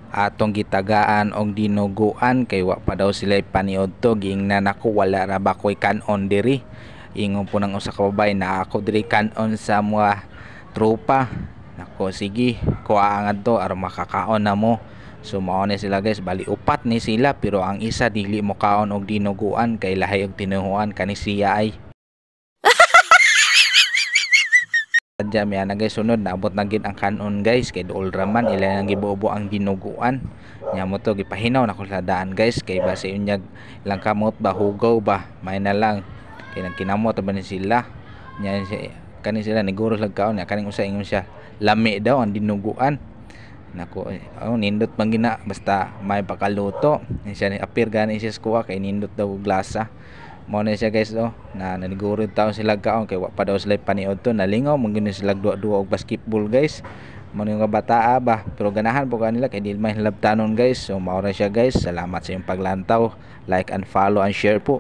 Atong gitagaan og dinuguan kay wa pa daw sila paniudto. Giingnan ako, "Wala ra ba ko'y kanon diri?" Ingon po ng usa ka babae na ako diri kanon sa mga tropa. Nako, "Sige, kuha ngadto aron makakaon na mo." So mao ni sila, guys. Bali upat ni sila, pero ang isa dili mo kaon og dinuguan kay lahi og tinuhuan kani siya ay. Adya mi ana, guys, sunod naabot na gid ang kanon, guys, kay duol ra man ila nang gibubo ang dinuguan. Nya mo to gipahinaw na ko sa daan, guys, kay basi unyag ilang kamot ba, hugaw ba, may na lang kay nagkinamot ba ni sila. Nya si kani sila niguro lag kaon. Nya kaning usa, ingon siya lami daw ang dinuguan. Nako, oh, nindot man gina basta may pakaluto. Ni siya ni apir gani siya sa kuha kay nindot daw og lasa. Mao na siya, guys, oh, na naniguro taon sila kaon kay wa pa daw sila paniudto. Nalingaw man gyud sila duwa-duwa og basketball, guys. Mao ni nga bataa ba, pero ganahan po kanila kay di man hilabtanon, guys. So mao ra siya, guys. Salamat sa inyong paglantaw. Like and follow and share po.